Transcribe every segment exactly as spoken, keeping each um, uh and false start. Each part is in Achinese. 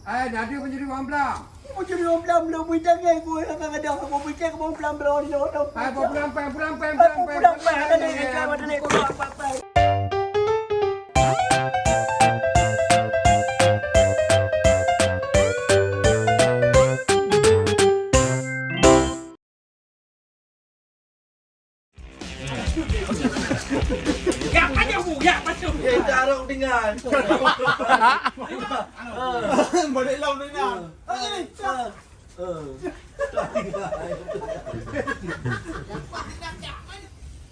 Hai, na deuh peunjuri bang blang? Peunjuri bang blang, belum muita ngai ku, ka gadang, aku muita ke bang blang, blang, blang, blang. Hai, bang blang, pang, blang, pang, blang, pang, blang, pang, ada ni, ada ni, ada ni, ada ni. Ya, pancung bu, ya, pancung bu. Eh, tak arok tinggal. Balik lam tinggal.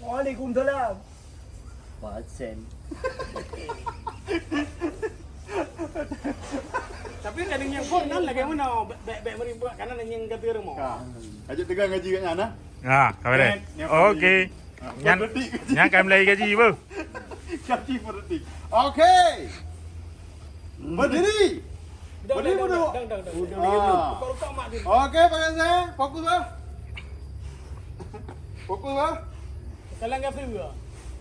Waalaikumsalam. Pasen. Tapi dari nyang phôn nan lagèe meunoe, bèk, bèk, bèk meuri buat, karena nyang kata rumoh. Ka. Ajak tegang gaji kat nyan, nah. Ha, ka beres. Nyan, nyan. Okey. Ha, nyan, per detik gaji. Nyan ka mulai gaji, beuh. Gaji per detik. Okey. Berdiri. Berdiri duduk. Dang, dang, dang, dang. Ah. Rukok-rukok mak dia. Okey, pakai saya. Fokus, bah. Fokus, bah. Kalang gafe, bah.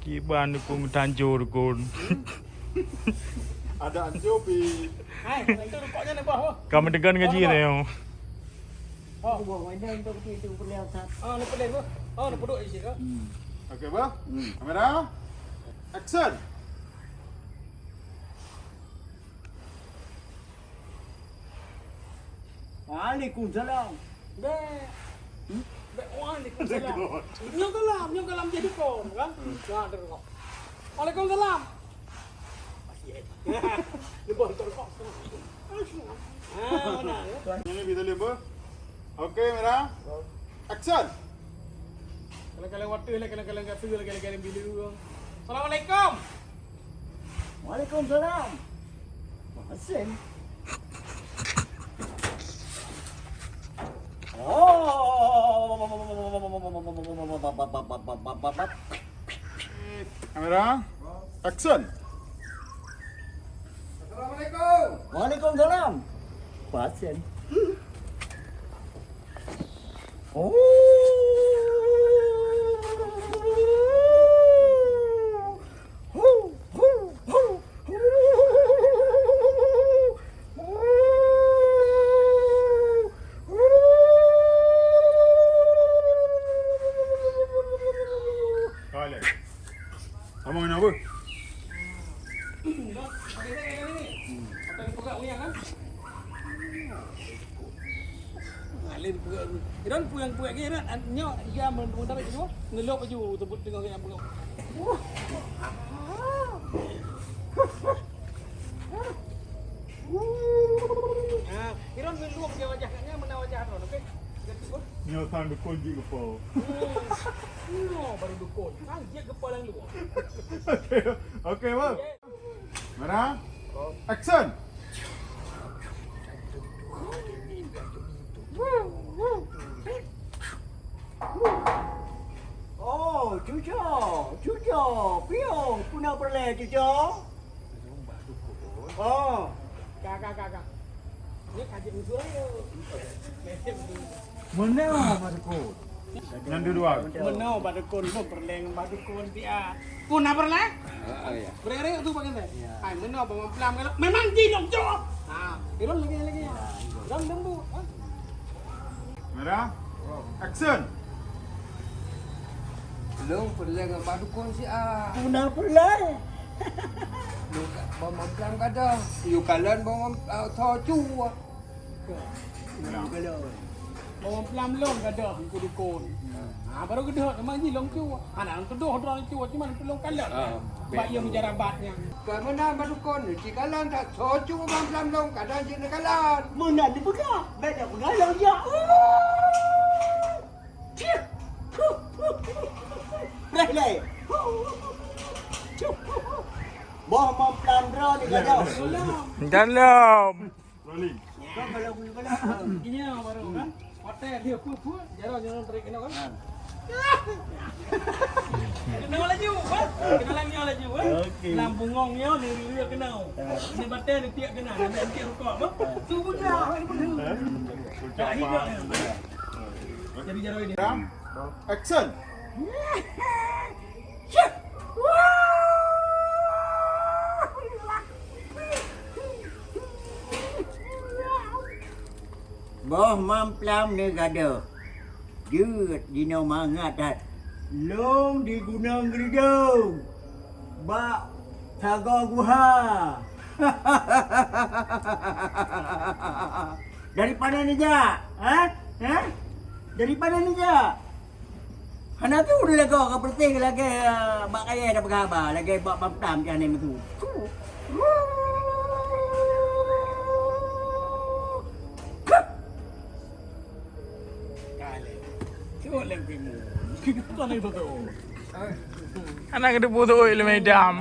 Kiban dukung tanjur kun. Ada anjur pi. Hai, itu rukoknya ni, bah. Ka meudegan ngaji ni. Oh. Aku bawa mainan untuk itu, perlu lihat. Oh, ni boleh, bah. Oh, ni puduk isi ke? Hmm. Okey, bah. Hmm. Kamera. Action. Waalaikumsalam. Bèk. Hmm? Bèk, waalaikumsalam. Nyoe kalam, nyoe kalam jadi kon, kan? Hmm. Nah, dengar. Waalaikumsalam. Masih, eh. Dia baru terkok. Ah, mana, ya? Ini bisa lihat, Bu. Okey, merah. Action. Kalau-kalau water lah, kalau-kalau kata lah, kalau-kalau bilu. Assalamualaikum. Waalaikumsalam. Masen. Oh. Kamera, action. Assalamualaikum. Waalaikumsalam. Pasien. Oh. Hai, Lek. Sama dengan apa? Alim peugah. Iran peue nyang peugah ke Iran? Nyoe dia meuntarik tu, ngelok baju teubut tengah yang peugah. Ah, Iran meulom dia wajah katnya, meunan wajah tu, okey? Nyoe sang dukon jih geupo. Hmm. Nyoe baru dukon. Sang jih geupo lam luwa. Okey. Okey, bang. Mana? Action. Oh, cuco, cuco, pion, peue na peureulèe cuco? Oh. Ka, ka, ka, ka. Ni ka jeuet usul. Meunoe, Mak Dukon. Nyan dua-dua. Meunoe, Mak Dukon, lôn peureulèe ngon Mak Dukon, Tia. Peue na peureulèe? Ah, ya. Beri-beri tu bagian saya. Ya. Hai, meunoe, Bang Mamplam, kalau memang di dong, Jo. Ha, turun lagi, lagi. Ya, iya. Dong, dong, Bu. Ha? Merah. Action. Lôn peureulèe ngon Mak Dukon siat. Peue na peureulèe? Lôn ka, Bang Mamplam ka dong. Yue kalon Bang Mam-, ah, tho cue. Bang Mamplam lôn ka dong, Teungku Dukon. Ha, baru geudeuh, memang jih lôn cue. Hana lôn tudoh droe cue, cuma lôn kalon. Ah, bak betul. Ia meujarabat nyan. Ka meunan Mak Dukon, ci kalon that tho cue Bang Mamplam lôn, ka dong jih neukalon. Meunan dipeugah, bèk tapeugah lôn jak. Reh lé. Boh Mamplam droe ni gadôh. Dalam. Rolling. Ini yang baru kan? Hotel dia pun pun jalan jalan tarik kena kan? Kena laju, kan? Kena laju laju, kan? Okey. Lam bungong nyoe, ni, ni, ni kena. Ni batai ni tiak kena, ni tiak rukok, kan? Tu pun dah. Puncak. Jadi jalan ini. Action. Boh mamplam neugadoh. Jeuet jinoe mangat that. Lôn di Gunong Geudong. Bak Sagoe Guha. Dari pane neujak? Ha? Ha? Dari pane neujak? Hana tu lagoe ka beureuséh lagèe, eh, bak kayèe tapeugah haba, lagèe bak bam tam jih hana meusu. Hana geuteupeue lé meudam.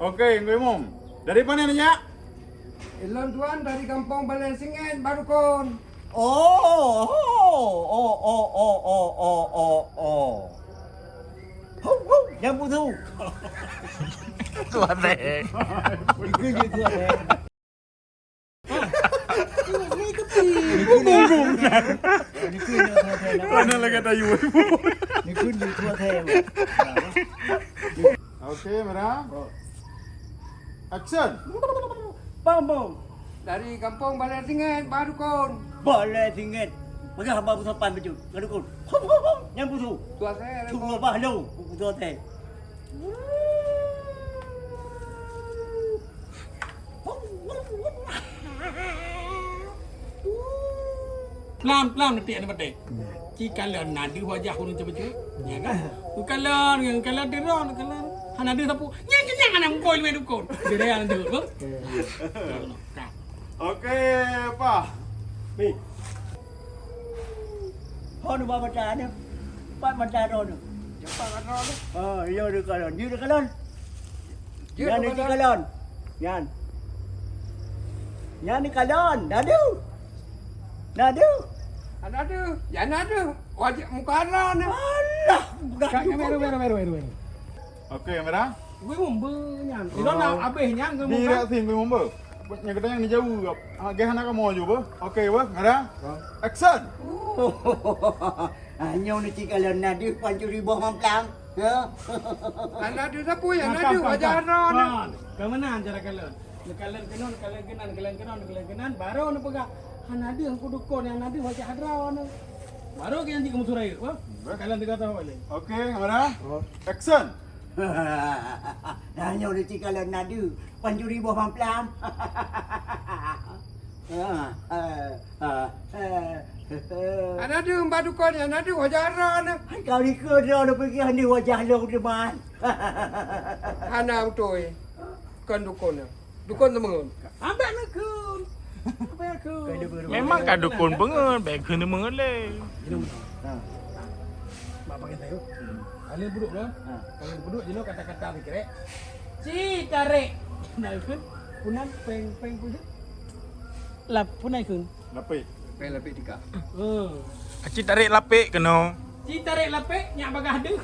Oke, Teungku Imum. Dari pane neujak? Ilôn tuan dari gampông Balè Singèt, Bak Dukon. Oh, oh, oh. Hou, hou, nyang busu. Tuan teh. Itu je tuan teh. Mana lagi tayu? Oke, meunan. Action. Bang, bang. Dari gampông Balè Singèt, Bak Dukon. Balè Singèt. Peugah haba beusopan bacut, Bak Dukon. Hom, hom, hom. Nyang busu. Tuan saya. Tuan bah lôn. Busu teh. Pelan-pelan detik ni betul. Ci kalon na deuh wajah ureueng ceumeucue. Ya kan? Kalon, kalon deuh ron, kalon. Hana deuh sapu. Nyang kenyang anak mukoi luweh dukon. Dia yang deuh tu. Oke, Pak. Ni. Ho nu ba mata ni. Pat mata droe ni. Cepat mata droe ni. Oh, iya dia kalon. Dia dia kalon. Dia Nyan dia dia kalon. Nyan. Nyan dia kalon. Nadu. Nadu. Nadu. Ya nadu. Wajib muka droe ni. Alah, budak Kak, kamera, kamera, kamera, kamera. Oke, kamera. Gue mumbe nyan. Oh. Ilona abeh nyan gue Di mumbe. Rak sini gue mumbe. Nyang kata nyang dijauh. Ah, geh anak kamu aja, bah. Oke, bah. Kamera. Action. Ah, nyoe ni cik kalon na deuh pancuri boh mamplam. Ya. Anak deuh sapu ya, Nah, anak deuh kam, kam, wajah kam. Droe ni. Kam. Kau menang cara kalon. Neukalon keunoe, neukalon keunan, neukalon keunoe, neukalon keunan, baru neupeugah, "Hana deuh, Teungku Dukon, hana deuh wajah droe ni." Baru keu nyan jikeumu surai, wah. Neukalon tiga tahun lé. Oke, kamera. Oh. Action. Nah, nyoe ni cik kalon na deuh, pancuri boh mamplam. Hana deuh, Mbak Dukon, hana deuh wajah droe ni. Hai kau ni keu droe ni peugah ni wajah lôn teuma. Hana beutôi. Kon dukon nyan. Dukon teumeungon. Ambek neukheun. Ambek neukheun. Memang ka dukon beungon, bèk kheun teumeungon lé. Minum. Ha. Mak pakai tayo. Kalian duduk dah. Ha. Kalian duduk jinoe kata-kata dikerek. Ci tarek. Nah, itu. Punan peng, peng pun. Lap, punan itu. Lapék. Lapék, lapék tika. Oh. Aci tarek lapék keunoe. Ci tarek lapék, nyak bagah deuh.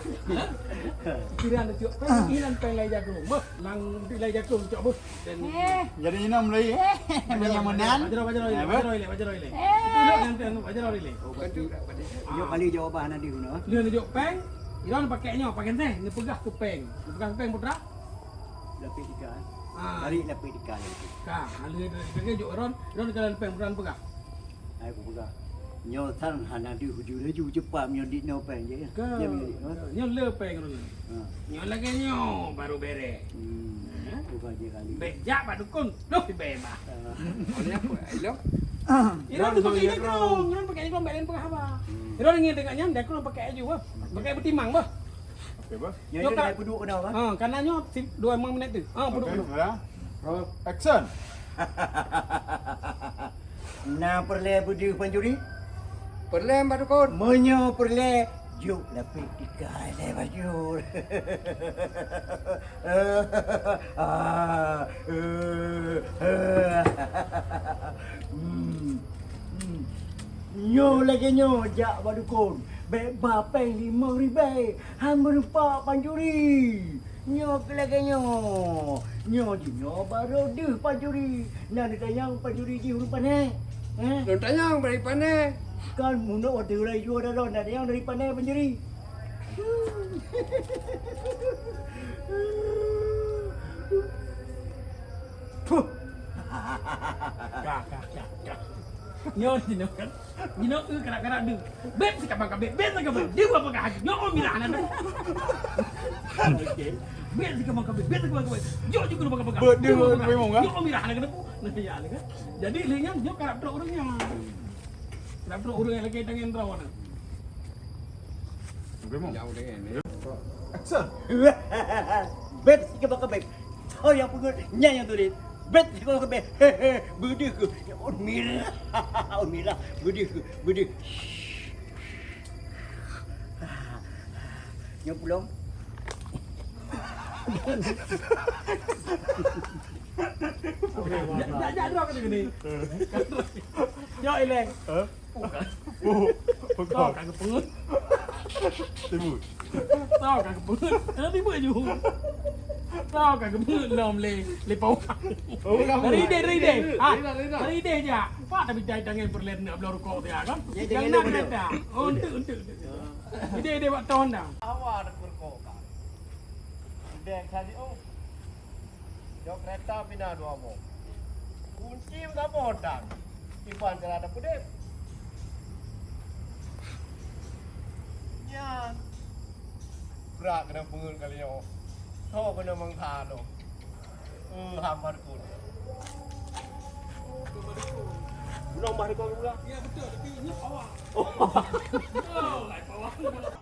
Kira neucok peng, inan peng lai jagung. Beuh, lang di lai jagung cok beuh. Dan Eh. Jadi inong mulai, eh, banyak menan. Bajaro, bajaro ilek, bajaro ilek, bajaro ilek. Eh. Itu dok yang tengok, bajaro ilek. Oh, berarti, berarti. Yo kali jawaban hana di guna. Dia neucok peng, iran pakai nyoe, pakai teh, neupeugah ke peng. Neupeugah ke peng, putra? Lapék tika. Ah. Tarik lapék tika lagi. Ka, lalu dia, dia, dia jok ron, ron kalau peng, putra neupeugah. Hai kupeugah, nyoe sang hana deuh ju laju cepat meunyoe dit noe pèng jih. Ka. Nyoe meunyoe dit noe. Nyoe le pèng rôh nyoe. Ha. Nyoe lagèe nyoe baru bèrèh. Hmm. Ha? Bukan je kali. Bèk jak bak dukon. Loh, bèk bah. Ha. Oleh apa? Hello? Iran tu pakai jakrong, iran pakai jakrong, bèk lain peugah haba. Hmm. Iran ingin dengar nyan, jakrong pakai aju bah. Pakai beutimang bah. Oke, bah. Nyoe Nyoe ka, ka peuduek keunoe bah. Ha, karena nyoe si-, dua lima minit tu. Ha, peuduek Oke, keunoe. Sudah. Roll. Action. Na peureulèe beudeuh pancuri? Peureulèe, Mbak Dukon. Meunyoe peureulèe, jok lapék tika lé bajur. Ah, eh, eh. Hmm, hmm. Nyoe lagèe nyoe jak bak dukon. Bèk ba pèng limong ribèe. Han meureumpok pancuri. Nyoe keu lagèe nyoe. Nyoe jinoe barô deuh pancuri. Na neutanyong pancuri jih ureueng pané? Heh? Lôn tanyong bak ureueng pané. Kan munok watèe ulai jua daron, na tanyong dari pané pancuri. Puh. Ka, ka, ka, ka. Nyoe, nyoe kan. Nyoe, eh, karak-karak deuh. Beb si kabang ka beb, beb si kabang. Dia buat peugah haji. Nyoe, oh, mirah anak tu. Okey. Beb si kabang ka beb, beb si kabang ka beb. Jok juga peugah-peugah. Betul, betul, memang, kan? Nyoe, oh, mirah anak tu. Nah, ya, kan? Jadi, lé nyan, nyoe karak trok ureueng nyan. Karak trok ureueng nyang lagèe tangen droe tu. Memang. Jauh dengan ni. Action. Beb si kabang ka beb. Oh, nyang peungeuet, nyan nyang tuléh. Beb si kabang ka beb. Beudeuh keuh. Oh, mirah. Oh, mirah. Beudeuh keuh. Beudeuh. Nyoe pulom. Jak, jak, jak, droe keuh ni. Jok ilèe. Hah? Bukan. Oh, bukan. Tao ka geupeungeut. Timbul. Tao ka geupeungeut. Hana timbul ju. Tao ka geupeungeut lom lé, lé pawang. Oh, bukan. Dari idéh, dari idéh. Ha, dari idéh jak. Pak tapi dai tangai perlen nak bloe rukok dia kan. Ya, jangan nak kereta. Oh, untuk, untuk, untuk. Idéh, idéh wak tahun dah. Awak ada rukok kan. Idéh tadi, oh. Jok keureta pih na dua boh. Kunci meusaboh tan. Kiban cara tapeudeb. Nyan. Brat keuneuk peungeut kali nyoe. Soe keuneuk mangsa lom. Eh, hamba dukon. Ulang bah dukon pula. Ya, betul, tapi ingat awak. Oh. Oh, lai pawang.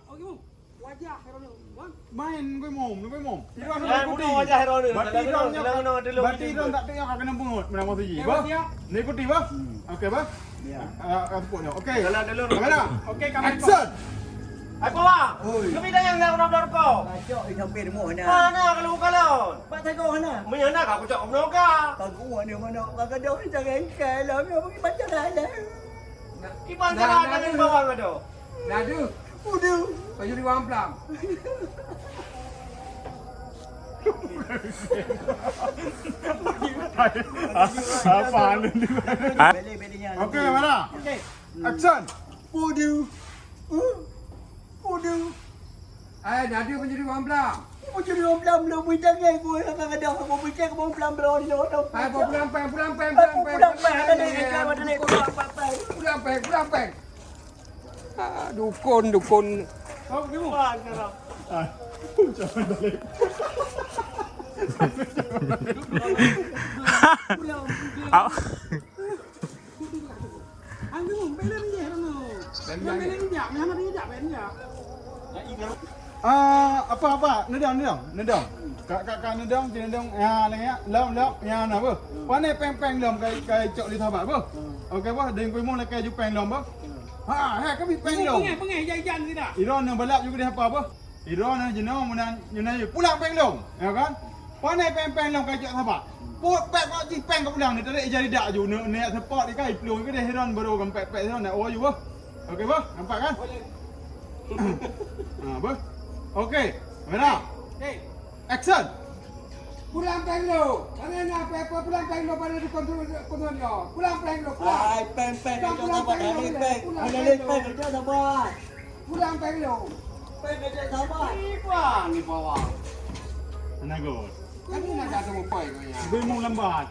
Oh, gitu. Wajah Herode, Bang. Main gue mom, gue mom. Tidak ada ikuti. Bunuh wajah Herode. Berarti idong tak tengok akan bunuh menang masa ji. Bah? Ni ikuti, bah? Okey, bah? Ya. Ah, ah, tepuk dia. Okey. Dalam, dalam. Kamera. Okey, kamera. Action. Hai, Pak. Oi. Kami dah yang nak nak kau. Kacok di samping rumah, nah. Mana kalau bukan lawan? Pak Teguh, nah. Menyana kau cok kau noga. Kau gua ni mana? Kau kena orang jangan kalah. Kau pergi macam mana? Kiban cara tangan bawang ada. Laju. Udah. Baju di bawah pelang. Apa anu ni? Okey, mana? Okey. Action. Udah. Uh. Udah. Eh, jadi baju di bawah pelang. Baju di bawah pelang, belum beri tangan, gua nak kena dah, gua beri tangan, bawah pelang, belum, belum, belum. Eh, bawah pelang, peng, pelang, peng, pelang, peng, pelang, peng, pelang, peng, pelang, peng, pelang, peng. Ah, dukun, dukun. Kau pergi mu? Ah, sekarang. Ah, jangan balik. Au. Anggur, bela dia, Rono. Bela dia, bela dia. Ah, apa, apa? Neudong, neudong, neudong. Kak, kak, kak, neudong, cik neudong. Ya, lagi ya. Lom, lom. Ya, na apa? Pane peng-peng lom kai, kai cok di sahabat apa? Okey apa? Deng kuimu nak kai ju peng lom apa? Ha, ha, kami peng lom. Pengeh, pengeh, jan, jan sida. Iro na balap juga di apa apa? Iro na jeno meunan, jeno pulang peng lom, ya kan? Pane peng-peng lom kai cok sahabat. Put pek kok cih peng ka pulang ni, tadi jari dak ju, ne, ne support di kai plueng ke deh iro baru kan pek-pek iro nak oh ju bah. Okey, bah? Nampak kan? Ha, bah? Okey, kamera. Okey. Action. Pulang peng lo. Mana nak apa-apa pulang peng lo pada di kontrol kontrol lo. Pulang peng lo. Pulang. Ai peng peng. Pulang peng lo. Pulang peng lo. Pulang peng lo. Peng lo. Pulang peng lo. Peng lo sama. Ni bang ni bawang. Mana gol? Tadi nak ada mau poi kau ya. Bingung lambat.